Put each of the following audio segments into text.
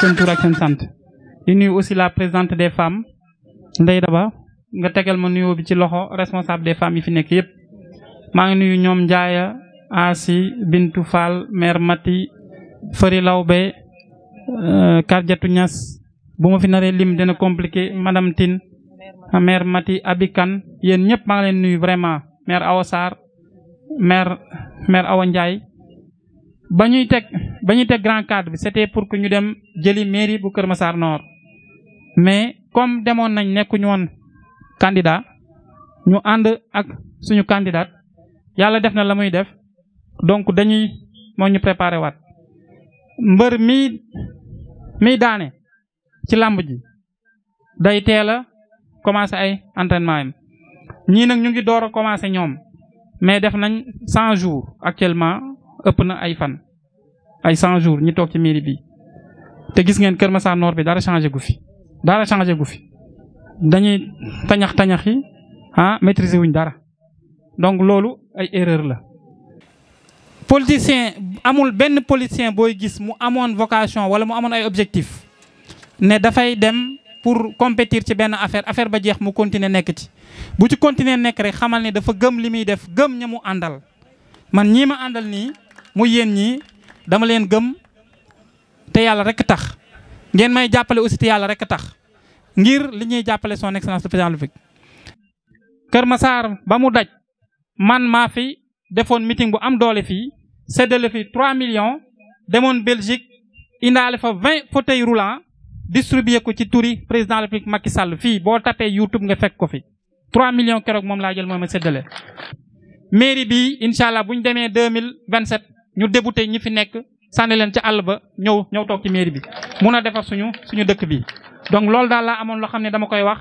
seen tur ak seen sant di nuyu aussi la présidente des femmes Ndeye Daba nga tegal ma nuyoo bi ci loxo responsable des femmes yi fi nekk yépp maa ngi nuyu ñoom Ndiaye Asi Bintu Fall mère Mati Fari Lawbe Kardiatou Niass bu ma fi naree lim dina compliqué madame Tine mère Mati Abikan yéen ñëpp maa ngi leen nuyu vraiment mère Awa Sarr mère Awa Ndiaye ba ñuy teg grand cadre bi c'était pour que ñu dem jëli mairie bu Kër Massar Nord mais comme demoon nañ nekkuñu woon candidat ñu ànd ak suñu candidat yàlla def na la muy def donc moo ñu préparé waat mbër mi daane ci làmb ji day teel a commencé ay entraînement am ñii nag ñu ngi door a commencé ñoom mais def nañ 100 jours actuellement ëpp na ay fan ay 100 jours ñi toog ci mairie bi te gis ngeen Kër Massar Nord bi dara changé gu fi dañuy tañax yi maîtriser wuñ dara donc loolu ay erreur la. politicien amul benn politicien booy gis mu amoon vocation wala mu amoon ay objectif ne dafay dem pour compétir ci benn affaire ba jeex mu continuer nekk ci bu ci continuer nekk rek xamal ne dafa gëm li muy def gëm ña mu àndal man ñii ma àndal nii mu yéen ñii dama leen gëm te yàlla rek tax ngeen may jàppale aussi te yàlla rek tax ngir li ñuy jàppale son excellence le président Luc Kër Massar ba mu daj man maa fi defoon meeting bu am doole fii séddale fi 3 millions demoon Belgique indaale fa 20 fauteuils roulants distribué ko ci turi président de la République Macky Sall fii boo tapee YouTube nga fekk ko fi 3 millions keroog moom laa jël mooy ma séddale. mairie bi incha allah bu ñu demee 2027 ñu débuté ñi fi nekk sànni leen ca àll ba ñëw toog ci mairie bi mun a defar suñu dëkk bi. donc loolu daal laa amoon loo xam ne dama koy wax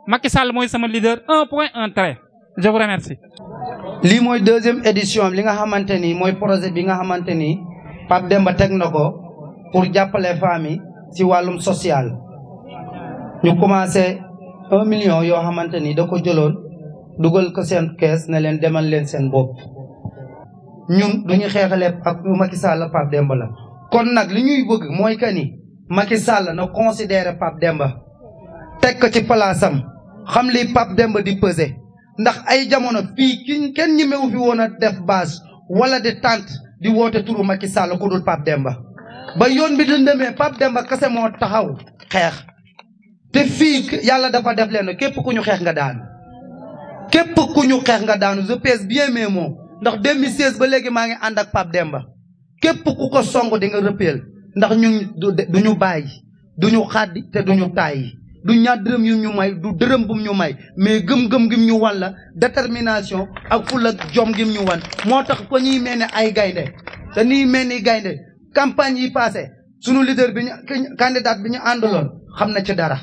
Macky Sall mooy sama leader 1 point 1 trait je vous remercie. lii mooy deuxième édition li nga xamante ni mooy projet bi nga xamante ni Pape Demba teg na ko pour jàppale femmes yi ci wàllum social. ñu commencé 1 million yoo xamante ni da ko jëloon dugal ko seen kees ne leen demal leen seen bopp. ñun duñu xeexale ak Macky Sall Pape Demba la kon nag li ñuy bëgg mooy que ni Macky Sall na considérer Pape Demba teg ko ci palaasam xam li Pape Demba di peser ndax ay jamono fii kenn ñemewu fi woon a def base wala di tànt di woote turu Macky Sall ku dul Pape Demba ba yoon bi di demee Pape Demba kese moo taxaw xeex te fii yàlla dafa def leen képp ku ñu xeex nga daanu képp ku ñu xeex nga daanu je pèse bien mes mots ndax 2016 ba léegi maa ngi ànd ak Pape Demba képp ku ko song di nga rëppeel ndax ñun duñu bàyyi duñu xaddi te duñu tàyyi du ñaar dërëm yu ñu may du dërëm bum ñu may mais gëm-gëm gim ñu wan la détermination ak ful ak jom gim ñu wan moo tax ko ñuy mel ne ay gaynde dañuy mel ni gaynde campagne yi passé sunu leader bi ñu candidat bi ñu àndaloon xam na ci dara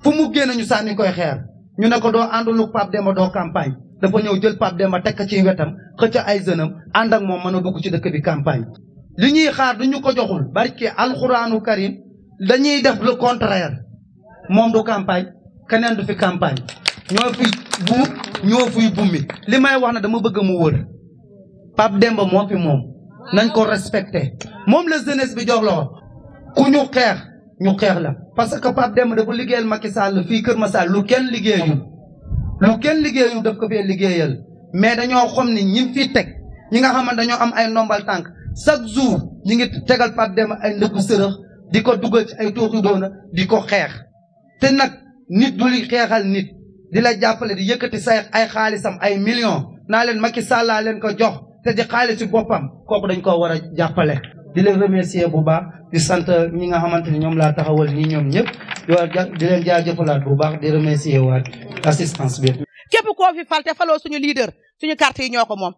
fu mu génn ñu sànni koy xeer ñu ne ko doo àndalu Pape Demba doo campagne dafa ñëw jël Pape Demba teg ci wetam xëcc ay jeunes am ànd ak moom mën a dugg ci dëkk bi campagne li ñuy xaar du ñu ko joxul barke alxuraanu karim dañuy def le contraire moom du campagne keneen du fi campagne ñoo fi buub ñoo fiy bummi li may wax na dama bëgg mu wër Pape Demba moo fi moom nañ ko respecté moom la jeunesse bi jox loxo ku ñu xeex la parce que Pape Demba dafa liggéeyal Macky Sall fii Kër Massar lu kenn liggéeyul daf ko fee liggéeyal mais dañoo xam ni ñi fi teg ñi nga xamante dañoo am ay ndombal tànk chaque jour ñi ngi tegal Pape Demba ay ndëggu sërëx di ko dugal ci ay tooxi doona di ko xeex te nag nit du li xeexal nit di la jàppale di yëkkati say ay xaalisam ay millions naa leen Macky Sall leen ko jox te di xaalis ci boppam kooku dañ ko war a jàppale di leen remercier bu baax di sant ñi nga xamante ni ñoom laa taxawal nii ñoom ñëpp di leen jaajëfalaat bu baax di remercier waat assistance bi. képp koo fi fal te faloo suñu leader suñu carte yi ñoo ko moom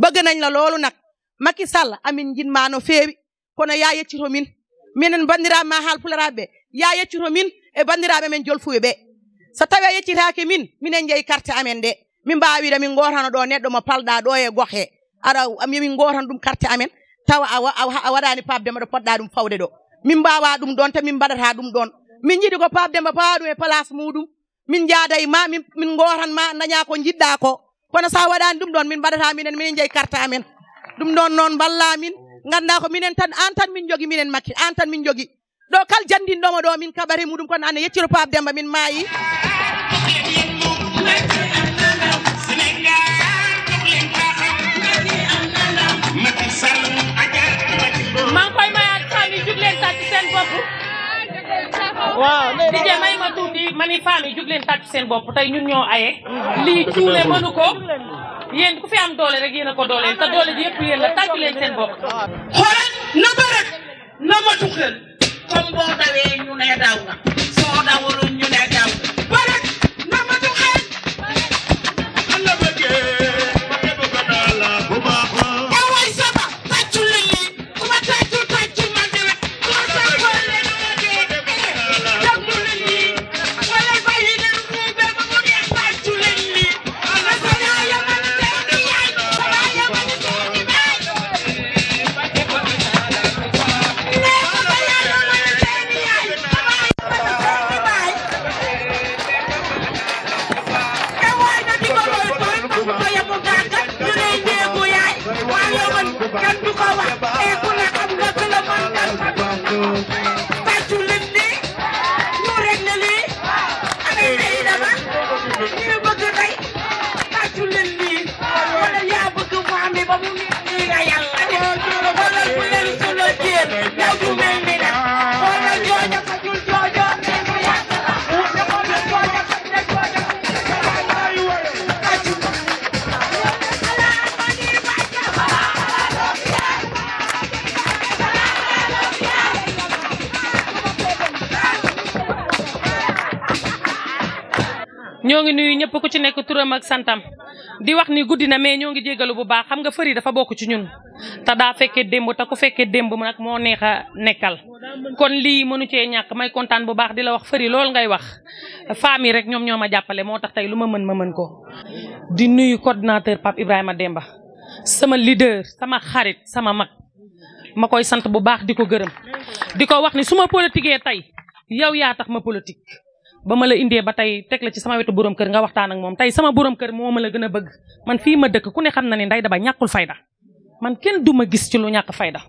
bëgg nañ la loolu nag Macky Sall amin njin maano feewi kono yaa yeccito min minen bandiraɓe ma haalpularaɓe yaa yeccito min e bandiraɓe men jolfuɓe ɓe so tawi a yeccitaki min minen jeeyi carte amen ɗe min mbawida min gotano ɗo neɗɗo mo palɗa ɗo e gohe ara min gotano ɗum carte amen tawa a waɗani Pape Demba ɗo poɗɗa ɗum fawde ɗo min mbawa ɗum ɗon te min mbaɗata ɗum ɗon min jiiɗi ko Pape Demba pawa ɗum e place muɗum min jaada e ma min gotanma daña ko jiɗɗa ko kono sa waɗani ɗum ɗon min mbaɗata minen jeeyi carte amen ɗum ɗon noon balla min ganda ko minen tan an tan min jogi minen Macky an tan min jogi ɗo kal jandinɗomo ɗo min kaɓari muɗum kono ane yecciro Pape Demba min maayi man koy mayaat famille jug leen tàcc seen bopp waaw DJ may ma tuuti mani famille jug leen tàcc seen bopp tey ñun ñoo aye lii cuune mënu ko yéen ku fi am doole rek yéen a ko dooleel te doole ji yëpp yéen la tàcc leen seen bopp xoolal na ba rek na ma tuxel comme boo dawee ñu ne daw nga soo dawul ñu ne daw ba rek na ma tuxel Allah bëggee ma def ko dala bu baax way sama tàccu lili ku ma tàccu tàccu ma de ko sa ko le tàccu lili wala bayi ne mu be ma mu ne tàccu lili na sa ya ma ne di yaay sa ya ma ne di baay kan du ko wax ku ne xam nga ku la mën kan tàccu leen ni ñu rek ne lii amee day dama ñu bëgg tey tàccu leen nii wala yaa bëgg mu amee ba mu nii nga yàlla wala bu leen su la jéem yow du mel ni nag wala jooja fa jul joojo ne mu yàgg la wala jooja fa ne jooja ñoo ngi nuyu ñëpp ku ci nekk turam ak santam di wax ni guddi na mais ñoo ngi jégalu bu baax xam nga fëri dafa bokk ci ñun te daa fekkee démb te ku fekkee démb nag moo neex a nekkal kon lii mënu cee ñàkk may kontaan bu baax di la wax fëri loolu ngay wax famille rek ñoom ñoo ma jàppale moo tax tey lu ma mën ko di nuyu coordinateur Pape Ibrahima Demba sama leader sama xarit sama mag ma koy sant bu baax di ko gërëm di ko wax ni su ma politiquee tey yow yaa tax ma politique ba ma la indee ba tey teg la ci sama wetu borom kër nga waxtaan ak moom tey sama borom kër moo ma la gën a bëgg man fii ma dëkk ku ne xam na ne Ndeye Daba ñàkkul fayda man kenn du ma gis ci lu ñàkk fayda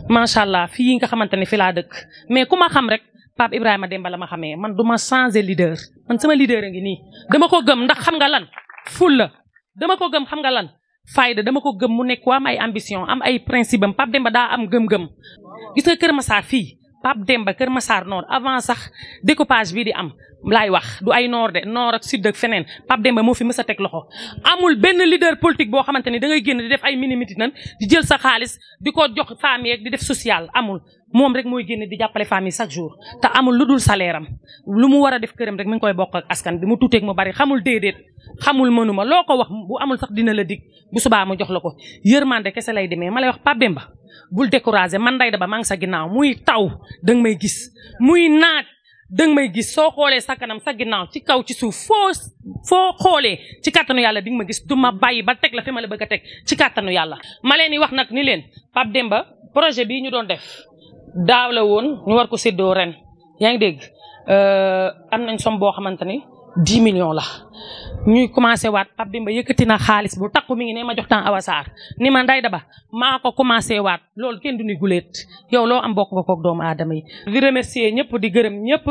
macha allah fii nga xamante ne fi laa dëkk mais ku ma xam rek Pape Ibrahima Demba la ma xamee man du ma changer leader man sama leader a ngi nii dama ko gëm ndax xam nga lan fulla dama ko gëm xam nga lan fayda dama ko gëm mu nekk ku am ay ambition am ay principe am Pape Demba daa am gëm-gëm gis nga Kër Massar fii Pape Demba Kër Massar Nord avant sax découpage bii di am laay wax du ay nord de nord ak sud ak feneen Pape Demba moo fi mës a teg loxo amul benn leader politique boo xamante ni da ngay génn di def ay mini-miti nan di jël sa xaalis di ko jox famille ak di def social amul moom rek mooy génn di jàppale famille chaque jour te amul lu dul salaire am lu mu war a def këram rek mi ngi koy bokk ak askan bi mu tuuteeg mu bari xamul déedéet xamul mënuma loo ko wax bu amul sax dina la dig bu subaa mu jox la ko yërmande kese lay demee ma lay wax Pape Demba bul décourager man Ndeye Daba maa ngi sa ginnaaw muy taw danga may gis muy naaj danga may gis soo xoolee sa kanam sa ginnaaw ci kaw ci suuf foo xoolee ci kàttanu yàlla di nga ma gis du ma bàyyi ba teg la fi ma la bëgg a teg ci kàttanu yàlla ma leen di wax nag ni leen Pape Demba projet bii ñu doon def daaw la woon ñu war ko séddoo ren yaa ngi dégg am nañ somme boo xamante ni 10 millions la ñuy commencé waat Pape Demba yëkkati na xaalis bu takku mi ngi ne ma jox temps Awa Sarr ni ma Ndeye Daba maa ko commencé waat loolu kenn du ni guleet yow loo am bokk nga koog doomu aadama yi. di remercier ñëpp di gërëm ñëpp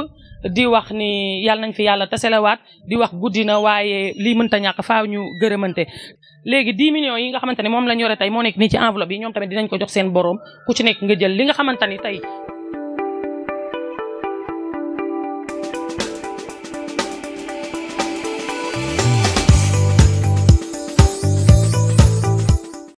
di wax ni yàlla nañ fi yàlla taselewaat di wax guddi na waaye lii mënta ñàkk faaw ñu gërëmante. léegi 10 millions yi nga xamante ne moom lañ yore tey moo nekk nii ci enveloppe yi ñoom tamit dinañ ko jox seen borom ku ci nekk nga jël li nga xamante ni tey